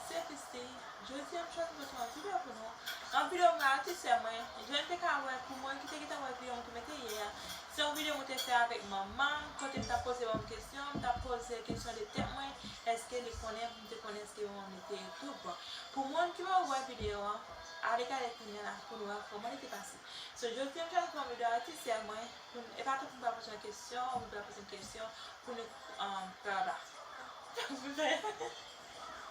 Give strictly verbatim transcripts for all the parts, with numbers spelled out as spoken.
Se Christy. Jodi a m chwazi pote yon videyo pou nou. Yon videyo mwen ak ti sè mwen. Jan n te ka wè, pou moun ki te gentan wè videyo m te mete yè a, se yon videyo mwen te fè avèk manman, kote m t ap poze manman kesyon, m t ap poze kesyon de tèt mwen, èske li konnen, pou m te konnen èske manman li te tou bon. Pou moun ki pa wè videyo an, ale gade kounye a la pou nou wè kòman li te pase. So, jodi a m chwazi pran videyo ak ti sè mwen, pou n, e pa tout moun pa poze yon kesyon, ou pa poze yon kesyon, pou nou, um, bla bla.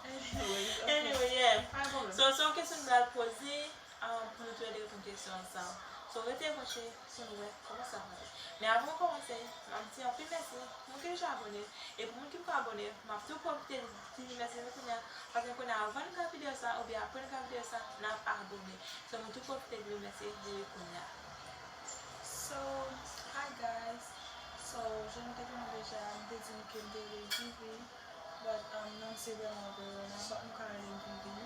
Anyway, yeah. So, se yon kesyon m pral poze, um, pou nou tou lè de reponn kesyon ansanm. So, rete branche pou nou wè kòman sa pral ye. Men avan nou kòmanse, m ap di anpil mèsi pou moun ki deja abòne. E pou moun ki poko abòne, m ap tou pwofite di nou mèsi kounye a, paske kounye a, avan nou gade videyo sa, oubyen apre nou gade videyo sa, n ap abòne. So, m tou pwofite di nou mèsi depi kounye a. So, hi guys. So, jan nou te konnen deja, m te di nou ke m te rele Vivi. But, um, non m se vrèman Verona, but nou ka rele m Vivi.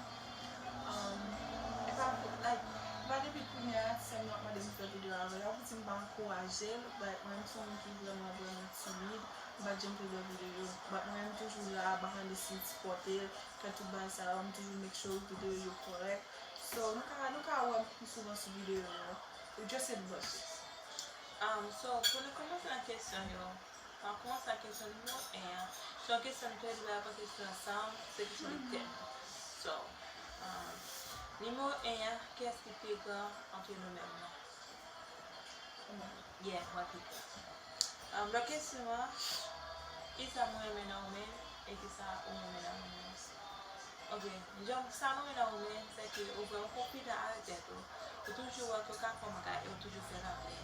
Um, e pa, like, e pa depi kounye a, sè m nan ap mande m fè videyo avè l, la pou di m pa ankouraje l, but mwen, m se yon moun ki vrèman, vrèman timid, m pa t janm fè lòt videyo, but mwen, m toujou la, behind the scenes, sipòte l, fè tout bagay sa yo, m toujou make sure videyo yo kòrèk. So, nou ka, nou ka wè m pi souvan sou videyo yo. Just hit the button. Um, so, pou nou kòmanse nan kesyon yo, m ap kòmanse ak kesyon nimewo en an. Se yon kesyon m te di w avan kesyon ansanm, se kesyon de tèt. So, um, nimewo en an, kiyès ki pi gran antre nou menm nan? Yeah, mwen pi gran. Um, lòt kesyon an, kisa mwen renmen nan ou menm e kisa ou renmen nan mwen menm? Ok, jan sa mwen nan ou menm, se ke ou vrèman konfidan avèk tèt ou. Ou toujou wè ke ou ka fè yon bagay e ou toujou fè l anpil.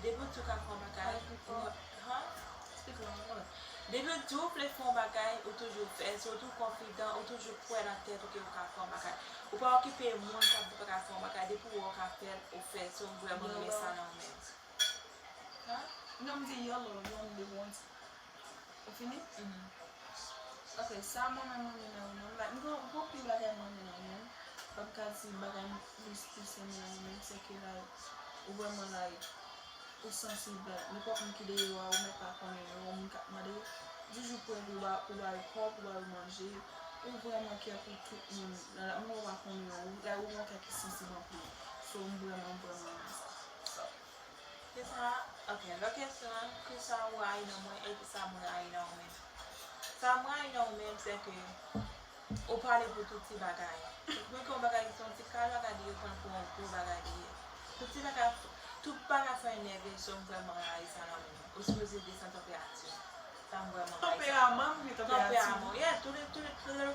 Depi ou di ou ka fè yon bagay, ou, han? Depi ou di ou vle fè yon bagay, ou toujou fè. Si ou toujou konfidan, ou toujou kwè nan tèt ou ke ou ka fè yon bagay. Ou pa okipe moun k ap di ou pa ka fè yon bagay, depi ou wè ou ka fè l, ou fè l. So, m vrèman renmen sa nan ou menm. Hein? Non, m di yellow, you only live once. Ou fini? Mhm. Ok, sa mwen menm mwen renmen nan ou menm. Like, m gen, m gen anpil bagay mwen renmen nan ou menm. But m ka di bagay m plis plis renmen nan ou menm, se ke, like, ou vrèman, like, ou sansib, like, nenpòt moun ki deyò a, ou mèt pa konnen yo, yon moun k ap mande, toujou prè pou ba, pou ba yo kòb, pou ba yo manje, ou vrèman kè pou tout moun, nan, moun ou pa konnen yo, ou, like, ou gen yon kè ki sansib anpil. So, m vrèman, m vrèman renmen sa. So. Kisa, ok, lòt kesyon an, kisa ou rayi nan mwen e kisa mwen rayi nan ou menm? Sa m rayi nan ou menm, se ke ou pale pou tout ti bagay. Menm ke yon bagay ki se yon ti kal bagay li ye, ou pran l pou yon gwo bagay li ye. Tout ti bagay, tout bagay fè w enève, so m vrèman rayi sa nan ou menm. Ou sipoze desann tanperati w. Sa m vrèman rayi sa. Tanperaman m oubyen tanperati m? Tanperaman w, yeah, tou de, tou de, tou de,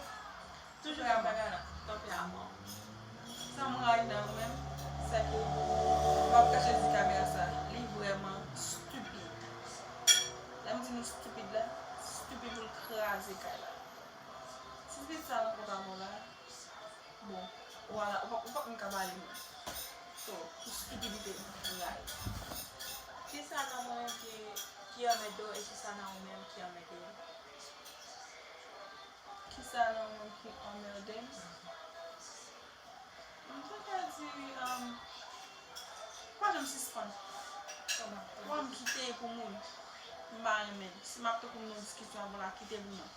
toujou menm bagay la, tanperaman w. Sa m rayi nan ou menm, se ke, m ap kache di kamera sa, li vrèman stupid. Lè m di nou stupid la, stupid pou l kraze kay la. Si stupid sa rankontre avè w la, bon, ou pa, ou pa, ou pa menm ka pale menm. So, pou stupidite, m rayi. Kisa nan mwen ki, ki anmède w e kisa nan ou menm ki anmède w? Kisa nan mwen ki anmède m? M ta ka di, um, pa janm sispann. Kòman? Wè m kite pou moun. M pa renmen. Si m ap tankou m nan yon diskisyon avè w la, kite pou mwen.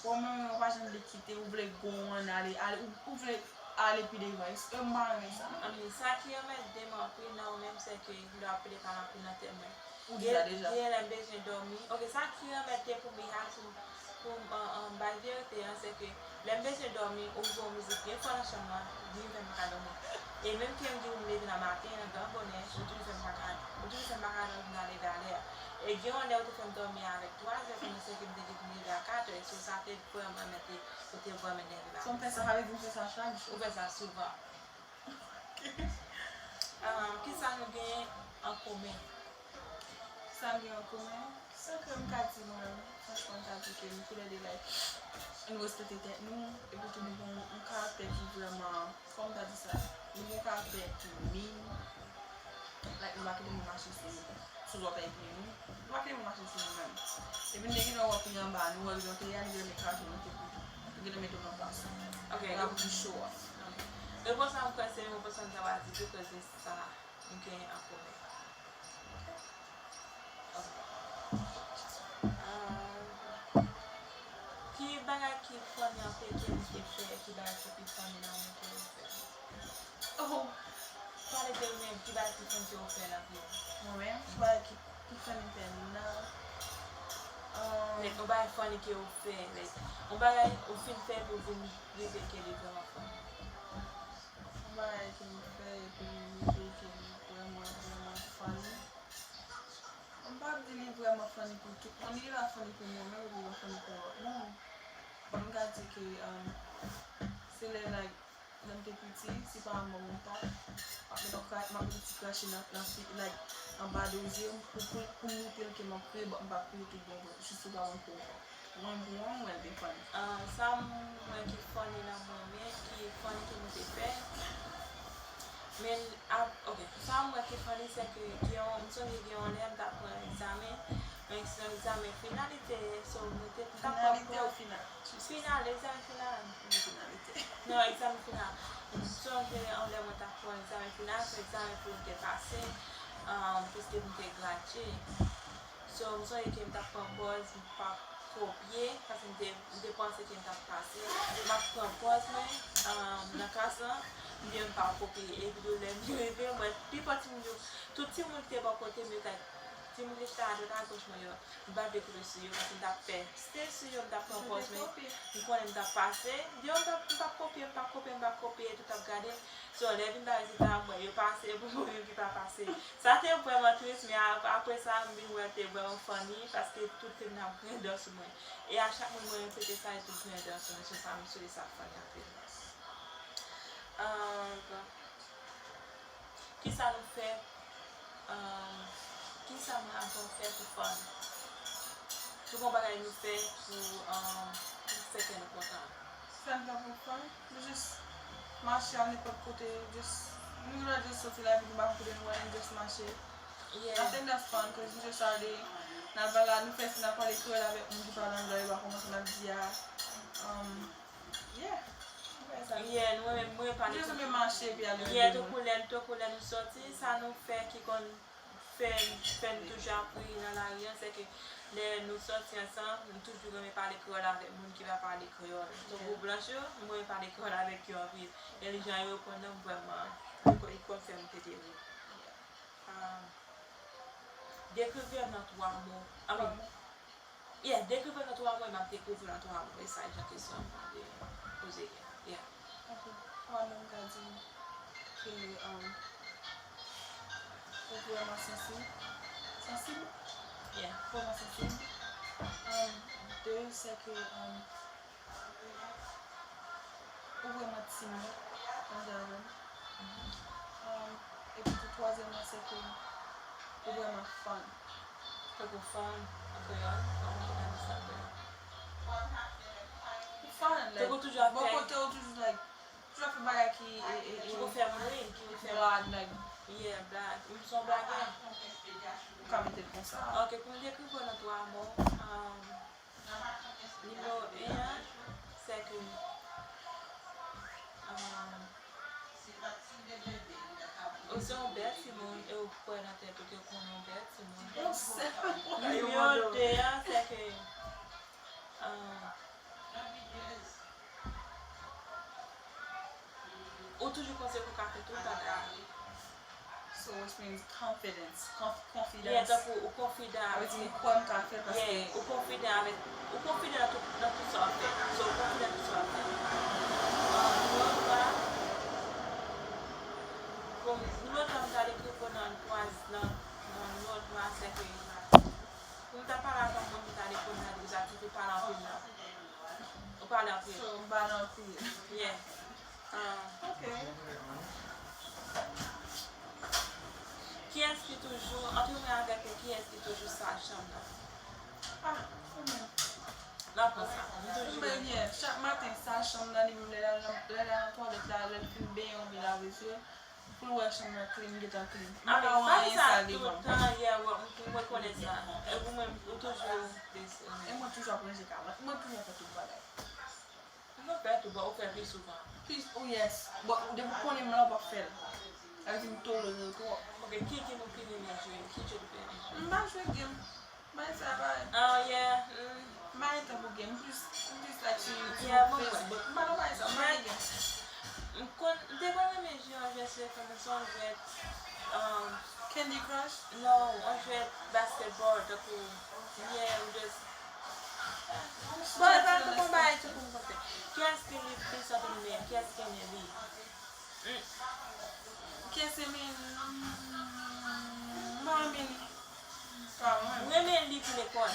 Wè w menm, ou pa janm vle kite, ou vle go on, ale, ale, ou, ou vle ale pi devan. E m pa renmen sa. Anben, sa ki anmède m anpil nan ou menm, se ke lè w ap pede pale anpil nan tèt mwen. Ou di sa deja. Gen, gen lè m bezwen dòmi. Ok, sa ki anmède pou Miha, pou, pou, um, um, bay verite an, se ke lè m bezwen dòmi, ou jwe yon mizik byen fò nan chanm nan, di m fè m pa ka dòmi. E menm ke m di w m leve nan maten an, gran bonè, ou toujou fè m pa ka, ou toujou fè m pa ka dòmi nan leve alè a. E gen yon lè ou te fè m dòmi avèk twa zè, kounye a se ke m te di pou m leve a kat è, so sa te vrèman mete, ou te vrèman nève la. So m fè sa, sa vle di m fè sa chak jou? Ou fè sa souvan. Ah, kisa nou genyen an komen? Sa nou genyen an komen? Sa ke m ka di mwen, franchman, m ka di ke nou toulède, like, nou respekte tèt nou, epi tou nou gen yon, yon karaktè ki vrèman, kòman m ta di sa, nou gen yon karaktè ki min, like, nou pa kite moun mache sou nou, sou zòtèy pye nou, nou pa kite moun mache sou nou menm. Epi nou te gentan wè pi anba, nou wè jan w te ye a, nou gentan met kraze w nan tèt ou tou. Nou gentan mete w nan plas ou. Ok, la pou di show off. Ok. Repons la, m kwè se repons sa m ta va di tou, koz se sa m genyen an komen. Ok. Ok. Ah, ki ba, Bagay ki funny anpil ke m te fè, ki bagay ki pi funny nan mwen ke ou fè? Oh, pale de ou menm, ki bagay ki funny ke ou fè nan vi w? Mwen menm, ki bagay ki, ki funny m fè nan, um, like, yon bagay funny ke ou fè, like, yon bagay ou fin fè pou vin rive ke li vrèman funny. Yon bagay ke m fè epi m rive ke li vrèman, vrèman funny. M p ap di li vrèman funny pou tout moun, li la funny pou mwen menm epi li funny pou lòt moun. Bon, m ka di ke, um, se lè, like, lè m te piti, si pa mwen menm tap, m ap met yon kra-, m ap met yon ti krache nan, nan fi-, like, anba do zye m pou, pou, pou montre l ke m ap kriye, but m p ap kriye tout bon vre, jis ou pa konn pou ou. Mwen, pou mwen, mwen te funny. Ah, sa m wè ki funny nan mwen, men ki funny ke m te fè. Men, ap, ok, sa m wè ki funny, se ke gen yon, m sonje gen yon lè m t ap pran egzamen, yon egzamen finalite, so, mwen te, m t ap pran. Finalite ou final? Final, egzamen final. Finalite. Non, egzamen final. M sonje yon lè mwen t ap pran egzamen final, se egzamen pou m te pase, ah, piske m te gradye. So, m sonje ke m t ap pran pòz, m p ap kopye, paske m te, m te panse ke m t ap pase. M ap pran pòz mwen, um, nan klas lan, m di m p ap kopye. Epi tou lè m rive, m wè pifò timoun yo, tout timoun ki te bò kote m yo, ta, timoun ki chita adwat agoch mwen yo, m pa t vle kote sou yo, paske m t ap pèste sou yo, m t ap pran pòz mwen, m konnen m t ap pase. M di yo m p ap, m p ap kopye, m p ap kopye, m p ap kopye, tout ap gade m. So, lè vin bay rezilta, m wè yo pase, pou mwen menm ki pa pase. Sa te vrèman tris, men a-, apre sa, m vin wè l te vrèman funny, paske tout te vin ap griyen dan sou mwen. E a chak moun mwen repete sa, yo tout griyen dan sou mwen. So, sa, m swete sa funny anpil. Ah, bon. Kisa nou fè, ah, kisa mwen avè w fè pou fun? Tout bon bagay nou fè pou, ah, pou fè kè nou kontan. Sa n fè pou fun? Nou jis mache al nenpòt kote, jis, nou genlè jis soti la epi nou pa konn kote nou prale, nou jis mache. Yeah. Nothing that's fun, 'cause nou jis ale, n al pale, nou fè si n ap pale kreyòl avèk moun ki pale anglè, yo pa konprann sa n ap di a. Um, yeah. Nou fè sa. Yeah, nou renmen, mwen renmen pale. Nou jis renmen mache epi ale. Yeah, tankou lè, tankou lè nou soti, sa nou fè ki konn fè, fè n toujou ap ri nan lari a, se ke lè nou soti ansanm, nou toujou renmen pale kreyòl avèk moun ki pa pale kreyòl. Tankou blanch yo, mwen renmen pale kreyòl avèk yo anpil. E jan yo reponn nan, vrèman, li konn, li konn fè m tete ri. Ah, dekri w nan twa mo. I mean, yeah, dekri w nan twa mo, e m ap dekri w nan twa mo. E sa jan kesyon an mande, poze a. Yeah. Ok. Twa mo m ka di ke, um, ou vrèman sansib. Sansib? Yeah. Vrèman sansib. Um, de, se ke, um, ou vrèman timid, ann di avè m. Um, epi tou, twazyèmman, se ke ou vrèman fun. Tankou fun, an kreyòl, kòman ou ta di sa an kreyòl? Ou fun, like, bò kote ou toujou, like, toujou ap fè bagay ki, e, e, e, ki pou fè m ri, ki pou fè m blag, like. Yeah, blag. Ou se yon blagè. Ou ka mete l konsa. Ok, pou m dekri w nan twa mo, um, nimewo en an, se ke, um, ou se yon bèl timoun e ou kwè nan tèt ou ke ou konnen yon bèl timoun. Nimewo de an, se ke, um, ou toujou panse ke ou ka fè tout bagay. So, which means confidence, conf-, confidence. Yeah, tankou ou konfidan. Sa vle di m kwè m ka fè l paske. Yeah, ou konfidan avèk, ou konfidan nan tout, nan tout sa w ap fè. So, ou konfidan nan tout sa w ap fè. Ah, nimewo twa, bon, nimewo twa m ta dekri pou nan twa, nan, nan nimewo twa, se ke pou m ta pale avè w, mwen m ta dekri pou m ta di w sa, ki te pale anpil la. Ou pale anpil. So, m pale anpil. Yeah. Ah, ok. Kiyès ki toujou, ant mwen avèk ou, kiyès ki toujou sal chanm nan? Ah, ou menm. Nan pran sa. M toujou. M menm, yeah. Chak maten, sal chanm nan, li menm lè l al nan, lè l al nan twalèt la, lè l fin benyen oubyen lave je l, pou l wè chanm nan clean, gentan clean. Ah, men pa di sa toutan, yeah, m rekonèt sa. E ou menm, ou toujou. E mwen toujou ap ranje kay mwen. Mwen toujou ap fè tout bagay. Ou fè tou, but ou fè l pi souvan. Plis, oh yes. But depi w konnen m la, w p ap fè l. Sa vle di m tolere l twòp. Ok, ki game ou pi renmen jwe? Ki jwe ou pi renmen jwe? M pa jwe game. Mwen travay. Ah, yeah. Mm. M pa gen tan pou game, m plis, m plis like sou YouTube, yeah, bon, Facebook. M pa nan bagay sa, m pa gen game. M konn, m te konn renmen jwe yon jwèt sou telefòn nan, se yon jwèt, um, Candy Crush? Non, yon jwèt basketball, tankou, yeah, ou just, bon, e pa tankou yon bagay tou pou m konte. Kiyès ki li plis antre nou menm? Kiyès ki renmen li? Mm. Kiyès ki renmen li? M pa renmen li. Pa mwen. M renmen li pou lekòl.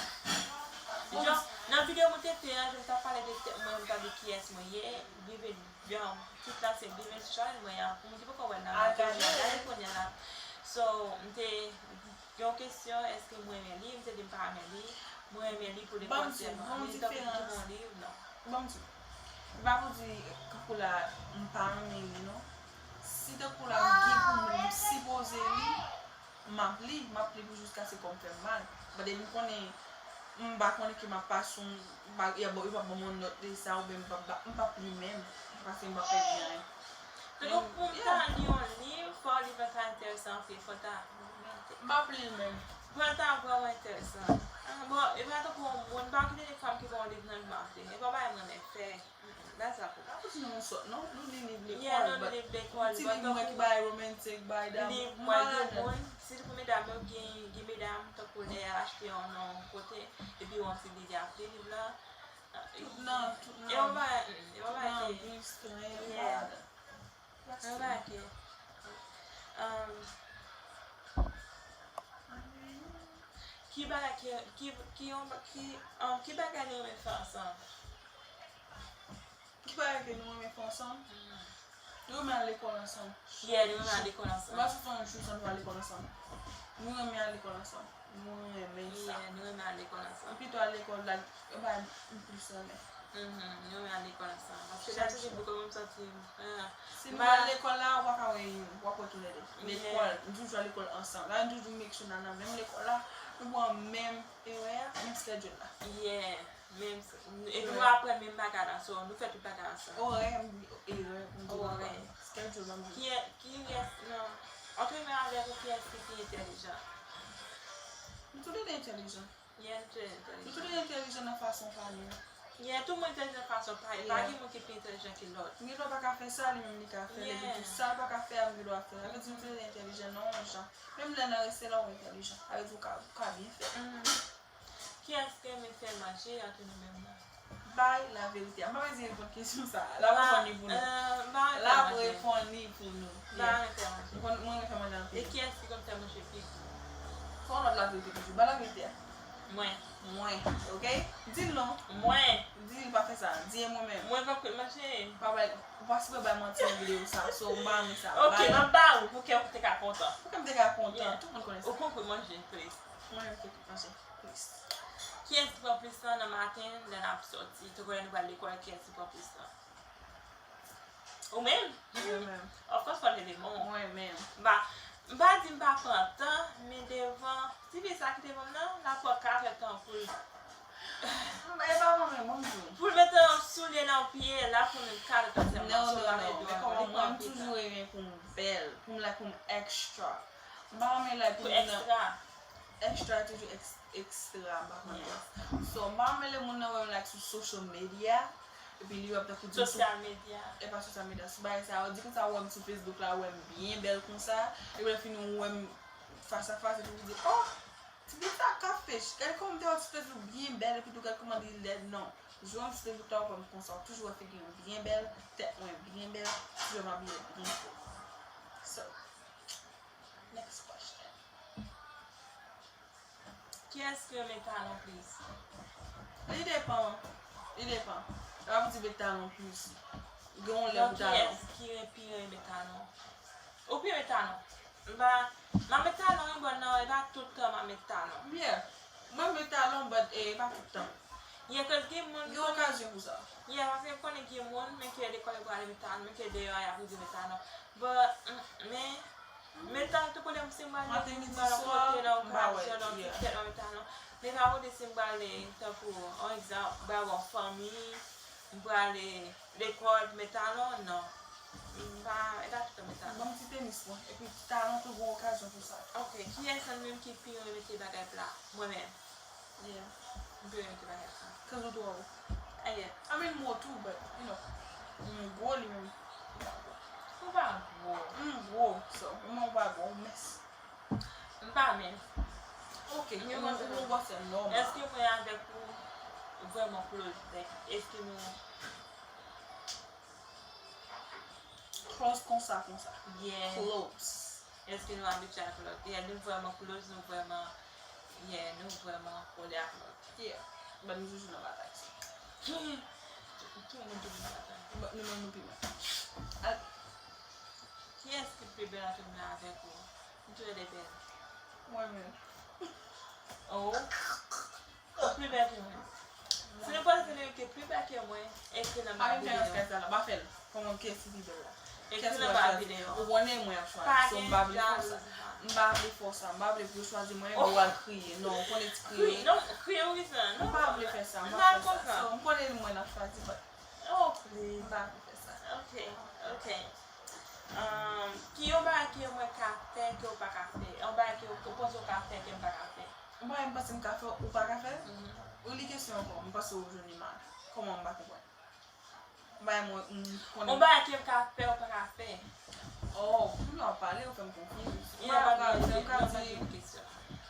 Jan, nan videyo mwen te fè a, jan m t ap pale de tèt mwen, m t ap di kiyès mwen ye, Viven, jan, ti klase Viven Charles mwen an, pou moun ki poko wè l nan, gade kounye a la. So, m te gen yon kesyon, èske mwen renmen li, m te di m pa renmen li, mwen renmen li pou lekòl sèlman. Men tankou ki bon liv, non. Ban m di w. E pa pou di, kankou la, m pa renmen li, non. Si tankou la, m gen pou m sipoze li, m ap li, m ap li pou jiskaske kò m fè m mal. But depi m konnen, m pa konnen ke m ap pase yon, m pa, yo p ap ban m yon nòt de sa, oubyen m p ap, m p ap li menm, paske m p ap pèdi anyen. Donk, pou m ta li yon liv, fò liv la ta enteresan anpil, fò ta. M p ap li l menm. Fò l ta vrèman enteresan. Ah, bon, e pa tankou yon moun, m pa kite de fanm ki pran yon liv nan men m ap li. E pa bagay m renmen fè. Mm, mm, bagay sa pou. Pa pou ti nou sòt, non? Nou li liv lekòl, yeah, nou li liv lekòl, ti liv mwen ki bay romantic, bay damou. Liv mwen, gen moun, sitou pou medam yo, gen, gen medam, tankou lè y al achte yon nan yon kote, epi yon ti liv y ap li liv la. Tout nan, tout nan, e yon bagay, mm, e yon bagay ki, tout nan bistren, yeah. Remake, um, ki bagay ki, ki, ki yon, ki, um, ki bagay nou renmen fè ansanm? Ki bagay ke nou renmen fè ansanm? Mm. Nou renmen al lekòl ansanm. Yeah, nou renmen al lekòl ansanm. Nou pa sot fè yon jou san nou al lekòl ansanm. Nou renmen al lekòl ansanm. Nou renmen sa. Yeah, nou renmen al lekòl ansanm. Anpi tou al lekòl la, e bagay m plis renmen. Mhm, nou renmen al lekòl ansanm. Paske sa toujou pou kòman m santi m. Ah. Si nou pa al lekòl la, ou pa ka wè youn, w ap wè toulède. Yeah. Lekòl, nou toujou al lekòl ansanm. La, nou toujou make sure n al nan menm lekòl la, nou pran menm erè a, menm schedule la. Yeah, menm s-, epi nou aprann menm bagay la, so, nou fè tout bagay ansanm. Orè, m di erè, pou m di orè. Schedule, m di. Kiyès, kiyès, non. Ant mwen avèk ou, kiyès ki pi entèlijan? Nou toulède entèlijan. Yeah, nou toulède entèlijan. Nou toulède entèlijan nan fason pa nou. Yeah, tout moun entèlijan nan fason pa yo. Pa gen moun ki pi entèlijan ke lòt. Gen lòt pa ka fè sa, li menm li ka fè l. Epi tou sa l pa ka fè a, m gen dwa fè l. Sa vle di nou toulède entèlijan nan yon jan. Menm lè nan reste la, ou entèlijan. Sa vle di ou ka, ou ka byen fè. Mhm. Kiyès ki renmen fè manje ant nou menm nan? Bay laverite a. M pa bezwen reponn kesyon sa a. L ap reponn li pou nou. L ap reponn li pou nou. M pa renmen fè manje. M konn, mwen renmen fè manje anpil. E kiyès ki konn fè manje pi gou? Fè yon lòt laverite toujou. Bay laverite a. Mwen. Mwen. Oke? Di l non. Mwen. Di l pa fè sa. Di e mwen menm. Mwen pa kwit manje. Pa bay, ou pa sipoze bay manti nan videyo sa. So, m pa renmen sa. Oke, m ap ba ou pou kè w te ka kontan. Pou kè m te ka kontan. Tout moun konnen sa. Ou konn kwit manje, please. Mwen renmen kwit manje. Plis. Kiyès ki pran plis tan nan maten lè n ap sòti? Tankou lè nou pral lekòl, kiyès ki pran plis tan? Ou menm? Mwen menm. Of course, fò l te devan w. Mwen menm. M pa, m pa di m pa pran tan, men devan, ti fi sa ki devan m nan, l ap pran kat èdtan pou l. E pa mwen menm, mwen menm. Pou l mete yon soulye nan pye, l ap pran kat èdtan sèlman. Non, non, non. Men kòman mwen, m toujou renmen pou m bèl, pou m like, pou m extra. M pa renmen like pou moun nan. Pou extra. Extra toujou ex-, extra, m pa konn. Yes. So, m pa renmen lè moun nan wè m like sou social media, epi li wè m tankou di m sou. Social media. E pa social media, sou bagay sa yo, di konsa wè m sou Facebook la, wè m byen bèl konsa, epi lè fini ou wè m fas a fas, epi ou di, oh, ti fi sa ka fèch, gade kòman m te wè l sou Facebook byen bèl, epi tou gade kòman li lèd, non. Jou wè m sou Facebook la, ou wè m konsa, ou toujou wè figi m byen bèl, tèt mwen byen bèl, toujou wè m abiye byen fò. So, next question. Kiyès ki renmen talon plis? Li depan. Li depan. E pa pou di met talon plis. Gen yon lè pou talon. Kiyès ki pi renmen talon? Ou pi renmen talon? M pa, m ap met talon wi, but non, e pa tout tan m ap met talon. Yeah. Mwen met talon, but, eh, e pa tout tan. Yeah, 'cause gen moun. Gen okazyon pou sa. Yeah, paske m konnen gen moun, men ke lekòl yo prale met talon, men ke deyò a, y ap rive met talon. But, mm, men, men talon, tankou lè m si m pral nan yon kote, nan yon okazyon, nan yon ti fèt, m ap met talon. Men pa pou di si m prale, tankou, yon egzanp, m prale wè yon fanmi, m prale lekòl, met talon, non. M pa, e pa tout tan met talon. Ban m ti tenis mwen. Epi talon tou gon okazyon pou sa. Ok, kiyès nan nou menm ki pi renmen mete bagay pla? Mwen menm. Yeah. M te renmen te bagay sa. Cause ou twò wo. Aye. I mean, m wo tou, but, you know, m gwo li menm. Ou pa gwo. M gwo, so, mwen ou pa gwo, ou mens. M pa mens. Ok, ou yon gwosè nòmal. Èske mwen avèk ou vrèman close? Like, èske nou Close konsa, konsa. Yeah. Close. Èske nou abitye ak lòt? Yeah, nou vrèman close, nou vrèman, yeah, nou vrèman kole ak lòt. Yeah. But nou toujou nan batay sa. Tout moun toujou nan batay. But nou menm nou pi mal. Kiyès ki pi bèl antre nan avèk ou? Nou toulède bèl. Mwen menm. Oh. Ou pi bèl ke mwen. Si nou panse nou ki pi bèl ke mwen, ekri nan bas videyo. Sa la, pa fè l. Kòman, kiyès ki pi bèl la? Ekri nan bas videyo. Ou konnen mwen ap chwazi, so m pa vle fè sa. M pa vle fè sa, m pa vle pou yo chwazi mwen epi w al kriye. Non, ou konnen ti kriye. Non, kriye ou ki sa. M pa vle fè sa, m pa fè sa. So, m konnen mwen ap chwazi, but Oh, please. M pa vle fè sa. Ok, ok. Um, ki yon bagay ke mwen ka fè ke ou pa ka fè? Yon bagay ke ou panse ou ka fè ke m pa ka fè? Yon bagay m panse m ka fè, ou pa ka fè? Ou li kesyon ankò, m panse ou jwenn li mal. Kòman m pa konprann? Yon bagay mwen, m konnen. Yon bagay ke m ka fè, ou pa ka fè? Oh, kounye a w pale, ou fè m konfyize. Ou pa ka, ou ka di,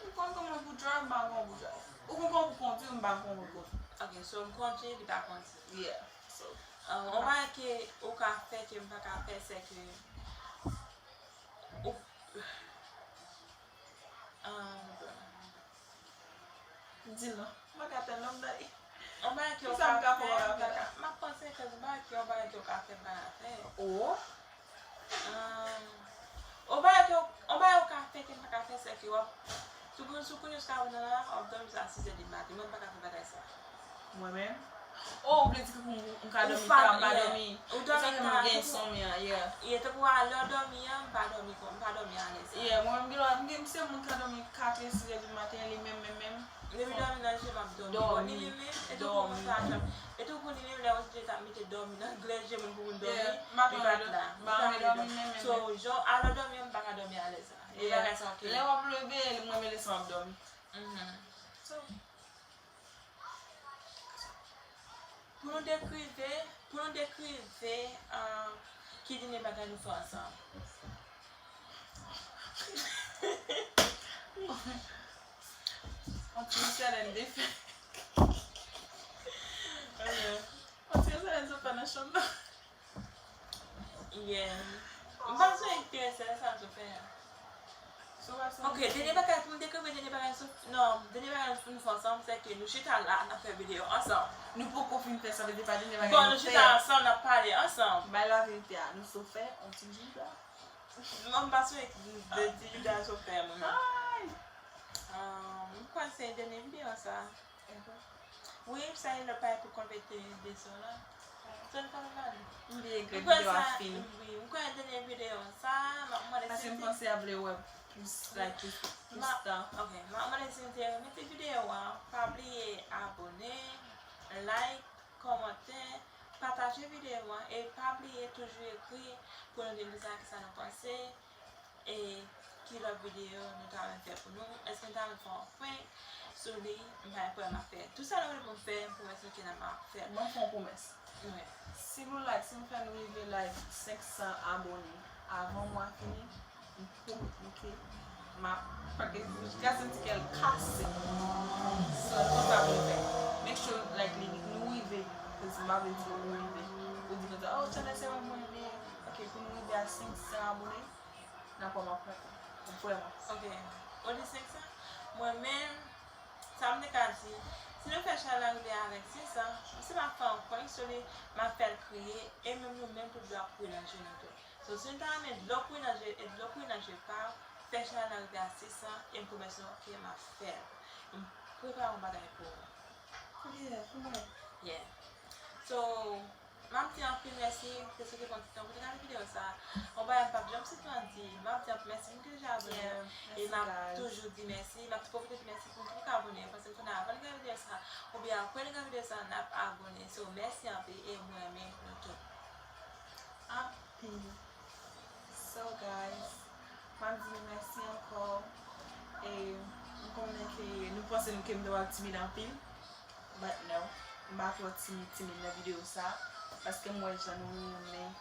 ou konn kòman pou drive, m pa konn pou drive. Ou konn kòman pou kondwi, m pa konn pou kondwi. Ok, so m kondwi, li pa kondwi. Yeah, so. Yon bagay ke ou ka fè ke m pa ka fè, se ke ou Di non. M pa ka tann non, m dale. Yon bagay ke ou ka fè, m pa ka. M ap panse ke yon bagay ke, yon bagay ke ou ka fè, m pa ka fè. Oh. Yon bagay ke, yon bagay ou ka fè ke m pa ka fè, se ke w ap, sou, sou kounye w ka vin la, w ap dòmi jiska sis è di maten. Mwen, m pa ka fè bagay sa. Mwen menm? Oh, ou vle di ke pou m, m ka dòmi ta, m pa dòmi. Ou dòmi ta. Sa fè m gen ensomni an, yeah. Yeah, tankou a lè w dòmi an, m pa dòmi kon, m pa dòmi alèz. Yeah, mwen menm, gen lè, m gen, m se moun ka dòmi kat è, sis è di maten, li menm, menm, menm. Depi dòmi nan je m ap dòmi. Bon, li menm, e tou pou mwen sa, e tou pou li menm, lè w te ta mete dòmi nan glè je moun pou moun dòmi, li pa t la. Li pa vle dòmi. So, jan, alè w dòmi an, m pa ka dòmi alèz. E bagay sa, ok. Lè w ap leve, mwen menm leson ap dòmi. So. Pou nou dekrive, pou nou dekrive, um, ki dènye bagay nou fè ansanm. Yon ti sèlèn defè. Yon ti sèlèn sot fè nan chanm nan. Yeah. M pa sou enterese nan sa m sot fè a. Ok, dènye bagay pou m dekrive, dènye bagay sou, non, dènye bagay nou fè ansanm, se ke nou chita la, n ap fè videyo ansanm. Nou poko fin fè sa, se pa dènye bagay nou fè. Bon, nou chita ansanm, n ap pale ansanm. Bay laverite a, nou sot fè yon ti jouda. Non, m pa sou de ti jouda sot fè, mwen menm. M kwè se dènye videyo sa. Wi, sa e lè pale pou konplete de sa la. Zòn pa mal. M bliye ke videyo a fini. Wi, m kwè dènye videyo sa, m ap mande si. Paske m panse y ap vle wè plis, like, plis, plis tan. Ok, m ap mande si nou te renmen ti videyo a, pa bliye abòne, like, kòmante, pataje videyo a, e pa bliye toujou ekri pou nou di nou sa, kisa nou panse. E ki lòt videyo nou ta renmen fè pou nou? Èske nou ta renmen fè yon prank sou li? M pa gen pwoblèm ap fè. Tout sa nou vle pou m fè, m pwomèt nou ke n ap fè l. Mwen fè yon pwomès. Wi. Si nou like, si nou fè nou rive like senk san abòne avan mwa fini, m pwomèt nou ke m ap, paske jiskaske kè l kase. So, nou konn sa pou nou fè. Make sure like li, nou rive, cause m pa vle di nou rive. Ou di konsa, oh, channel se mwen mwen, men, ok, pou nou rive a senk san abòne, n ap wè m ap prank ou. Vrèman. Ok. Ou di senk san? Mwen menm, sa m te ka di, si nou fè channel la rive avèk senk san, si m ap fè yon prank sou li, m ap fè l kriye, e menm nou menm tou dlo ap kouri nan je nou tou. So, si nou ta renmen dlo kouri nan je, e dlo kouri nan je pa w, fè channel la rive a senk san, e m pwomèt nou ke m ap fè l. M prepare yon bagay pou ou. Yeah, pou mwen. Yeah. So, m ap di anpil mèsi pou sou ki pran ti tan pou te gade videyo sa. Yon bagay m p ap janm sispann di, m ap di anpil mèsi pou moun ki deja abòne. E m ap toujou di mèsi. M ap pwofite di mèsi pou moun ki poko abòne. Paske m konnen avan n gade videyo sa, oubyen apre n gade videyo sa, n ap abòne. So, mèsi anpil e mwen renmen nou tout. Anpil. So, guys, m ap di nou mèsi ankò. E m konnen ke nou panse nou ke m te pral timid anpil. But no, m pa twò timid timid nan videyo sa, paske m wè jan nou renmen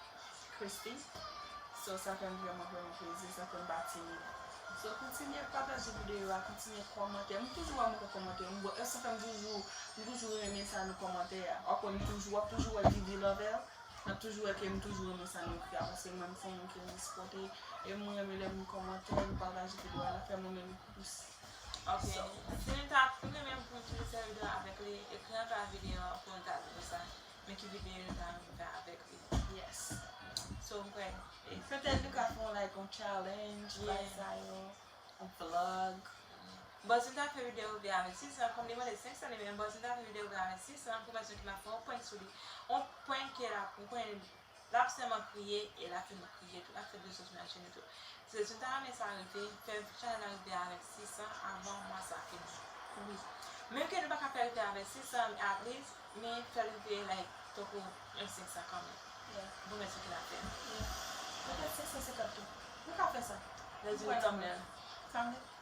Christy. So sa fè m vrèman vrèman plezi, sa fè m pa timid. So kontinye pataje videyo a, kontinye kòmante. M toujou wè moun k ap kòmante. M, sa fè m toujou, m toujou renmen sa nan kòmantè a. Ankò m toujou, w ap toujou wè Vivi Lovell. N ap toujou wè ke m toujou renmen sa nou ekri a, paske mwen m se yon moun ki renmen sipòte, e mwen renmen lè moun kòmante, nou pataje videyo a, l ap fè mwen menm plis. Ok. So, si nou ta ap renmen pou nou toujou fè videyo avèk li, ekri anba videyo a pou nou ta di nou sa. Men ki videyo nou ta renmen fè avèk li. Yes. So, m kwè. Petèt nou ka fè yon, like, yon challenge, bagay sa yo, yon vlog. Bòzin ta fè videyo ouvè avèk sis san, kòm li mande senk san, li menm Bòzin ta fè videyo ouvè avèk sis san, pou mwen ki m ap fè yon prank sou li. Yon prank ke l ap, yon prank l ap sèlman kriye, e l ap fè nou kriye tou, l ap fè de sòs nan chen nou tou. Se si nou ta renmen sa rive, fè chanèl la rive avèk sis san avan mwa sa fini. Wi. Menm ke nou pa ka fè rive avèk sis san, at least, men fè rive, like, tankou yon senk san kanmenm. Yeah. Bon, mèsi ki la fè. Yeah. Petèt senk san senkant tou. Nou ka fè sa. Lè di nou kanmenm. Kanmenm.